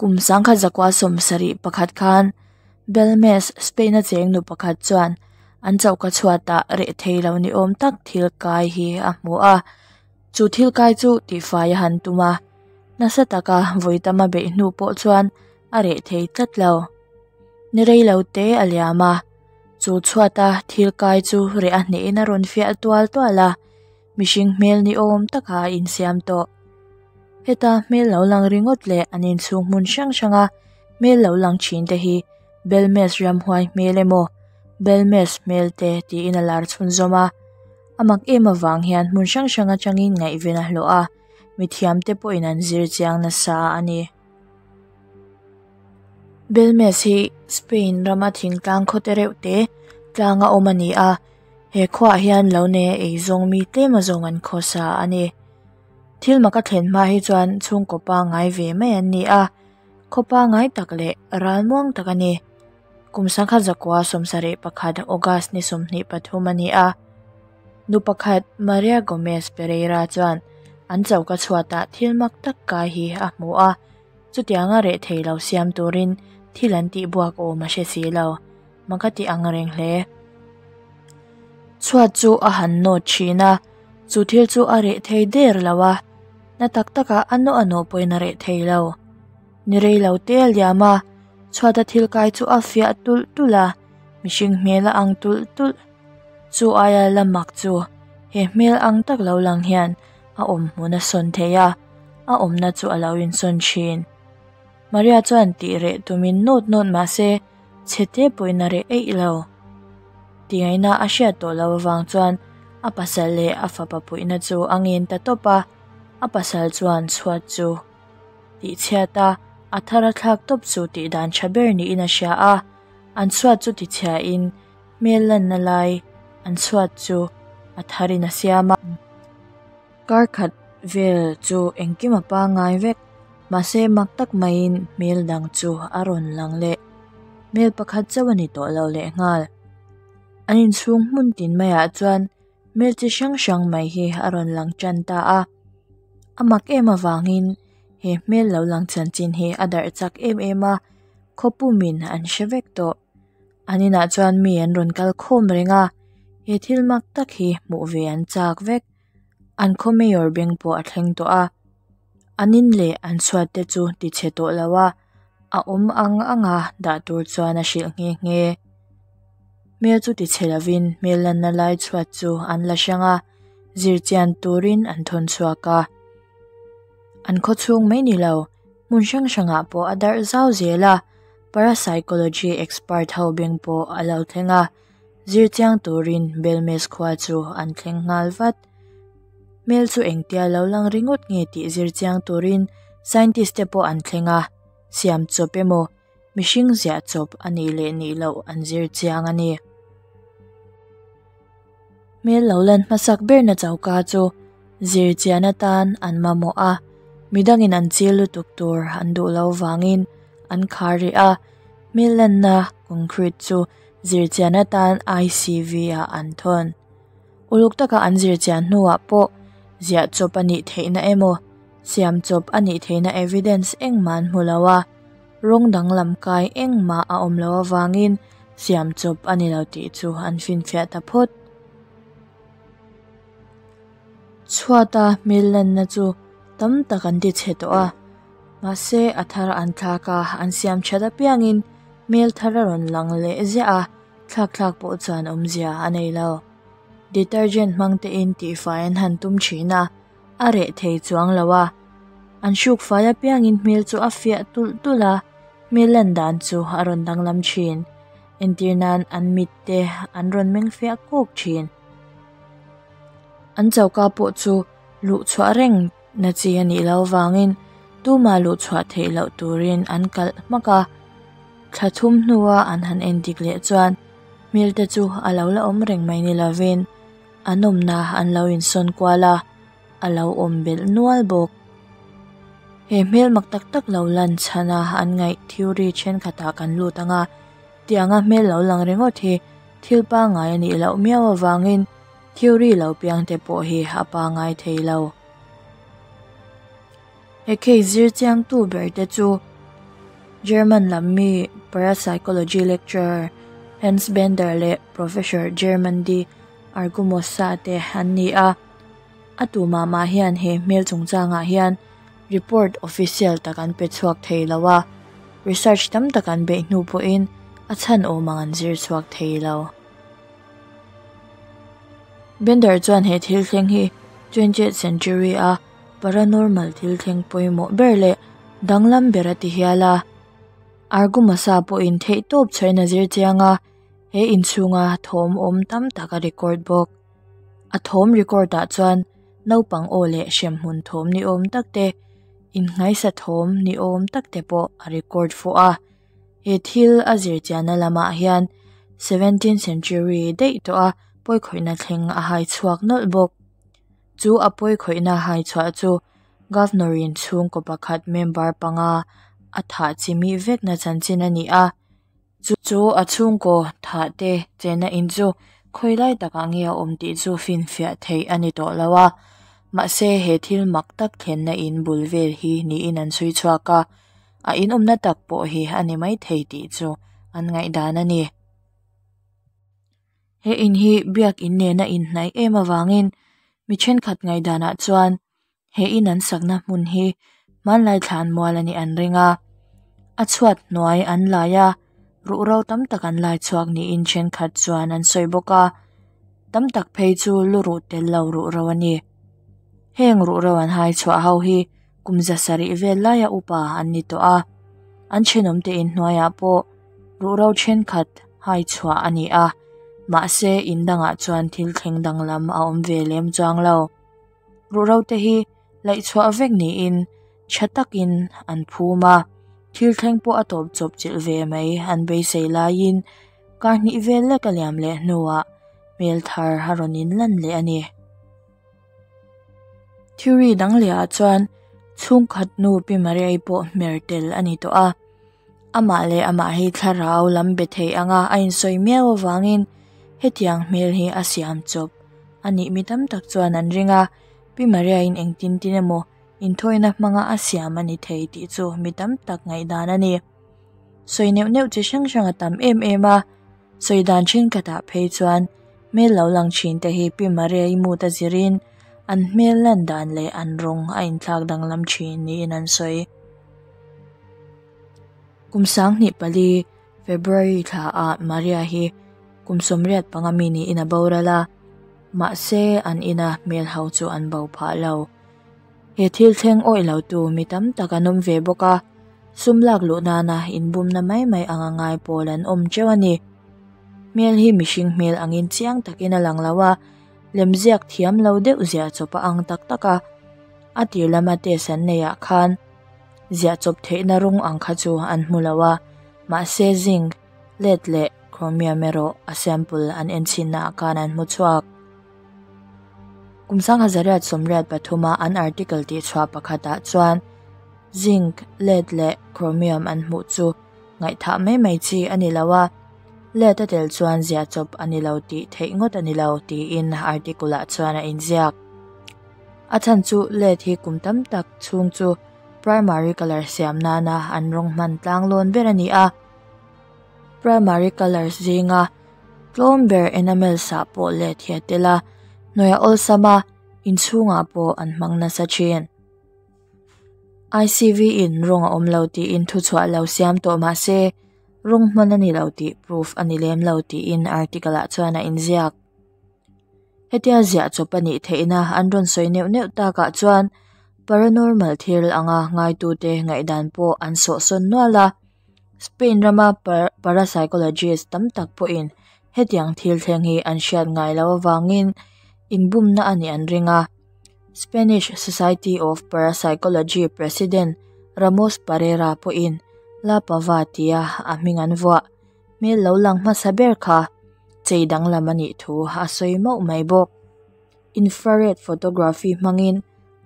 Kum 1971 khan Belmes, Spain-a cheng nu pakhat chuan an choka chhuatah reh thei lo ni awm tak thil kai hi a hmu a. Chu thil kai chu tihfai a han tum a, nasa taka vawi tama beih hnu pawh chuan a reh thei tlat lo. Ni rei lo te a liam a, chu chhuata thil kai chu reh a hnehin a rawn fiah tual tual a, mihring hmel ni awm taka a insiam tawh. Heta hmel lo lang ringawt leh an inchhung hmun hrang hranga hmel lo lang thin te hi Belmes ramhuai hmel emaw Belmes hmel te tiin a lar chhunzawm a. A mak em avang hian hmun hrang hrang atangin ngaihven a hlawh a, mithiamte pawhin an zir chiang nasa a ni. Belmes hi Spain rama thingtlang khaw te reuh te tlanga awm a ni a, he khuaah hian lo nei a eizawng mi tlem azawng an khawsa a ni. Thil mak a thlen hma hi chuan chhungkaw pangngai ve mai an ni a, khaw pangngai tak leh ralmuang tak a ni. Kum 1971 August ni 23 a ni a, nu pakhat Maria Gomez Pereira chuan an choka chhuatah thil mak tak kai hi a hmu a, chutianga reh thei lo siam turin thil an tih buak awm a hre si lo, mak a ti ang reng hle. Chhuat chu a han nawt thin a, chu thil chu a reh thei der lo a, na tak takah a nawh a nawh pawhin a reh thei lo. Ni rei lo te a liam a, chhuata thil kai chu a fiah tulh tulh a, mihring hmel a ang tulh tulh. Chu aia la mak chu he hmel ang tak lo lang hian a awm hmun a sawn thei a, a awmna chu a lo insawn thin. Maria chuan tih reh tumin nawt nawt mah se chhe te pawhin a reh eih lo. Tingaihna a hriat tawh loh avang chuan a pasal leh a fapa puihna chu a ngen ta tawp a, a pasal chuan chhuat chu tihchhiat a, a thar a thlak tawp chu tih dan tha ber niin a hria a, an chhuat chu tichhiain hmel lanna lai an chhuat chu a tharin a siam a. Kar khat vel chu engkim a pangngai vek, mahse mak tak maiin hmel dang chu a rawn lang leh. Hmel pakhat chauh a ni tawh lo lehnghal. An inchhung hmun tin maiah chuan hmel chi hrang hrang mai hi a rawn lang tan ta a. A mak em avangin he hmel lo lang chanchin hi a darh chak em em a, khawpumin an hre vek tawh. An inah chuan mi an rawn kal khawm reng a, he thil mak tak hi hmuh ve an chak vek. An khaw mayor beng pawh a thleng tawh a, an in leh an chhuat te chu ti chhe tawh lo a, a awm ang ang a dah tur chuan a hrilh nghe nghe. Hmel chu ti chhe lovin hmel lanna lai chhuat chu an la hrang a, zirchian turin an thawn chhuak a. An khaw chhung mai ni lo, hmun hrang hrangah pawh a darh zau zel a, parapsychology expert ho beng pawh a lo thleng a, zirchiang turin Belmes khua chu an thleng nghal vat. Hmel chu engtia lo lang ringawt nge tih zirchiang turin scientist te pawh an thleng a, siam chawp emaw mihring ziah chawp a nih leh nih loh an zirchiang a ni. Hmel lo lan hmasak berna choka chu zirchian atan an mamawh a, midangin an chil lutuk tur an duh lo vangin an khar rih a, hmel lanna concrete chu zirchian atan ICV ah an thawn. Uluk taka an zirchian hnuah pawh ziah chawp a nih theihna emaw siam chawp a nih theihna evidence engmah an hmu lo a, rawng danglam kai engmah a awm loh avangin siam chawp a ni lo tih chu an finfiah ta phawt. Chhuata hmel lanna chu tam tak an ti chhe tawh a, mahse a thar an thlak a, an siam that apiangin hmel thar a rawn lang leh ziah a, thlak thlak pawh chuan awmzia a nei lo. Detergent hmang tein tihfai an han tum thin a, a reh thei chuang lo a. An hruk fai apiangin hmel chu a fiah tulh tulh a, hmel lan dan chu a rawn danglam thin. Entir nan an mit te an rawn meng fiah kawk thin. An choka pawh chu luh chhuah reng na chi a nih loh avangin tumah luh chhuah theih loh turin an kalh hmak a. Thla thum hnua an han endik leh chuan hmel te chu a lo la awm reng mai ni lovin an awmna an lo insawn kual a, a lo awm belh nual bawk. He hmel mak tak tak lo lan chhan a an ngaih theory thenkhatah kan lut ang a, tianga hmel lo lang ringawt hi thil pangngai a nih loh miau avangin theory lo piang te pawh hi a pangngai thei lo. He case zir chiangtu ber te chu German lam mi parapsychology lecturer Hans Bender leh Professor German de Argumosa te an ni a. A tu mah mah hian he hmel chungchangah hian report official tak an pe chhuak thei lo a, research tam tak an beih hnu pawhin a chhan awm ang an zir chhuak thei lo. Bender chuan he thil thleng hi twentieth century a paranormal thil thleng pawimawh ber leh danglam ber a ti hial a. Argumasa pawhin theihtawp chhuahin a zir chiang a, he inchhunga thawm awm tam tak a record bawk. A thawm record ah chuan naupang aw leh hremhmun thawm ni awm tak te, innghaisa thawm ni awm tak te pawh a record fuh a. He thil a zirchianna lamah hian seventeenth century daih tawh a pawikhawihna thleng a hai chhuak nawlh bawk. Chu a pawikhawihna hai chhuah chu Governor in chhungkaw pakhat member panga a thah chimih vekna chanchin a ni a. Chu a chhungkaw thah te chenna in chu khawi lai takah nge a awm tih chu finfiah theih a ni tawh lo a. Mahse he thil mak tak thlenna in bul vel hi niin an chhui chhuak a, a inawmna tak pawh hi a ni maithei tih chu an ngaihdan a ni. He in hi biak in nena inhnaih em avangin mi thenkhat ngaihdanah chuan he in an sakna hmun hi hmanlai thlan mual a nih an ring a, a chhuat hnuai an lai a, ruhro tam tak an lai chhuak niin thenkhat chuan an sawi bawk a, tam tak phei chu lu ruh tel lo ruhro a ni. Heng ruhro an hai chhuah ho hi kum za sarih vel laia upa an ni tawh a, an thenawmte inhnuaiah pawh ruhro thenkhat hai chhuah a ni a, mahse in dangah chuan thil thleng danglam a awm ve lem chuang lo. Ruhro te hi laih chhuah vek niin tha takin an phum a, thil thleng pawh a tawp chawp chilh ve mai an beisei laiin kar hnih vel lek a liam leh hnuah hmel thar a rawn inlan leh a ni. Theory dang leh ah chuan chhungkhat nu Pi Maria-i pawh hmer tel a ni tawh a, amah leh amah hi thlarau lam be thei anga a insawi miau avangin hetiang hmel hi a siam chawp a nih mi tam tak chuan an ring a, Pi Maria-in engtin tin emaw inthawina hmanga a siam a ni thei tih chu mi tam tak ngaihdan a ni. Sawi neuh neuh chi hrang hrang a tam em em a, sawi dan thenkhatah phei chuan hmel lo lang thin te hi Pi Maria-i mood a zirin an hmel lan dan leh an rawng a inthlak danglam thin niin an sawi. Kum 2004 February thla ah Maria hi kum 85 mi niin a boral a, mahse an ina hmel ho chu an bo phah lo. He thil thleng awih lo tu mi tam tak an awm ve bawk a, sum lak luh nana inbumna mai mai anga ngai pawl an awm teuh a ni. Hmel hi mihring hmel angin chiang takin a lang lo a, lemziak thiam lo deuh ziah chawp a ang tak tak a, a tir lama test an neih ah khan ziah chawp theihna rawng ang kha chu an hmu lo a, mahse zinc, lead leh chromium erawh a sample an enchhinna ah khan an hmu chhuak. Kum 1883 a an article tihchhuah pakhatah chuan zinc, lead leh chromium an hmuh chu ngaihthah mai mai chi a ni lo a, lead a tel chuan ziah chawp a ni lo tih theih ngawt a ni lo tiin article ah chuan a inziak. A chhan chu lead hi kum tam tak chhung chu primary colour siam nana an rawng hman tlanglawn ber a ni a, primary colours zinga tlawm ber enamel sah pawh let hi a tel a, hnuai a awlsam a, inchhungah pawh an hmang nasa thin. ICV in rawng a awm lo tiin thuchhuah lo siam tawh mah se, rawng hman a ni lo tih proof a ni lem lo tiin article ah chuan a inziak. Hetia ziah chawp a nih theihna an rawn sawi neuh neuh takah chuan paranormal thil anga ngaitute ngaihdan pawh an sawhsawn nual a. Spain rama parapsychologist tam tak pawhin hetiang thil thleng hi an hriat ngai loh avangin inbumna a nih an ring a. Spanish Society of Parapsychology President Ramos Parera pawhin La Pava tia a hming an vuah hmel lo lang hmasa ber kha chei danglam a nih thu a sawi mauh mai bawk. Infrared photography hmangin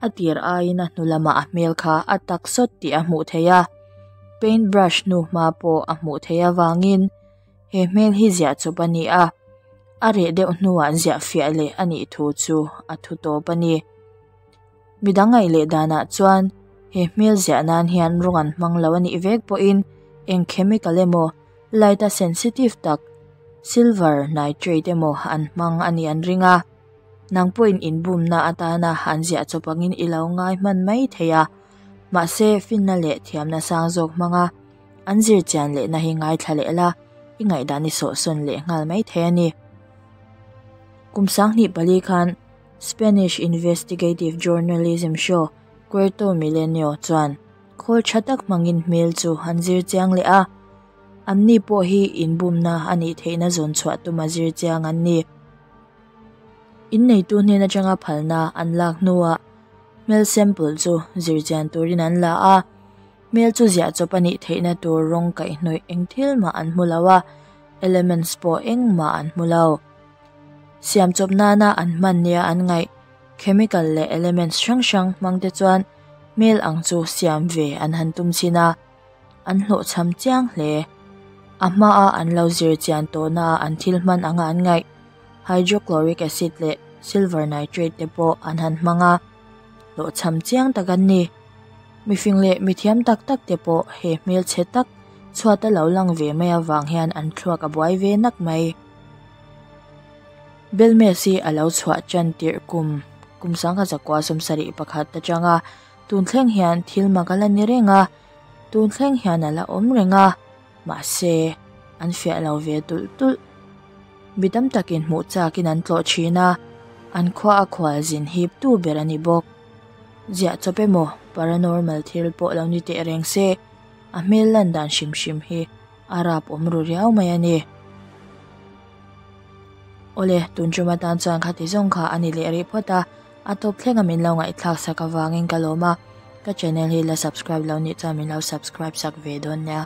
a tir aiin a hnu lamah a hmel kha a tak sawt tih a hmuh theih a, paint brush hnu hma pawh a hmuh theih avangin he hmel hi ziah chawp a ni a, a reh deuh hnuah ziah fiah leh a nih thu chu a thu tawp a ni. Midang ngaih leh danah chuan he hmel ziah nan hian rawng an hmang lo a nih vek pawhin. Eng chemical emaw, light a sensitive tak, silver nitrate emaw an hmang a nih an ring a. Nang pawhin inbumna atana an ziah chawp angin i lo ngai hman mai thei a. Mahse, finna leh thiamna sang zawk hmanga an zir chian lehna hi ngaithla leh la, i ngaihdan i sawhsawn leh nghal mai thei a ni. Kum 2004 khan Spanish investigative journalism show Cuarto Milenio chuan khawl tha tak hmangin hmel chu an zir chiang leh a. Anni pawh hi inbumna a nih theihna zawn chhuah tuma zir chiang an ni. Inneitu hnen atanga phalna an lak hnuah hmel sample chu zir chian turin an la a. Hmel chu ziah chawp a nih theihna tur rawng kaihhnawih eng thil mah an hmu lo a, elements pawh engmah an hmu lo. Siam chawp nana an hman nia an ngaih chemical leh elements hrang hrang hmang te chuan hmel ang chu siam ve an han tum chhin a, an hlawhchham chiang hle. A hmaa an lo zir chian tawhna a an thil hman anga an ngaih hydrochloric acid leh silver nitrate te pawh an han hmang a, hlawhchham chiang tak an ni. Mifing leh mithiam tak tak te pawh he hmelchhe tak chhuata lo lang ve mai avang hian an thluak a buai ve nak mai. Belmez hi a lo chhuah tan tirh kum kum 1971 atanga tun thleng hian thil mak a la ni reng a, tun thleng hian a la awm reng a, mahse an fiah lo ve tulh tulh. Mi tam takin hmuh chakin an tlawh thin a, an khua a khual zin hip tu ber a ni bawk. Ziah chawp emaw paranormal thil pawh lo ni teh reng se, a hmel lan dan hrim hrim hi a rap awm ru riau mai a ni. Awle, tun tum atan chuan khati zawng kha a ni leh rih phawt a, a tawp thlenga min lo ngaihthlak sak avangin ka lawm a, ka channel hi la subscribe lo nih chuan min lo subscribe sak ve dawn nia.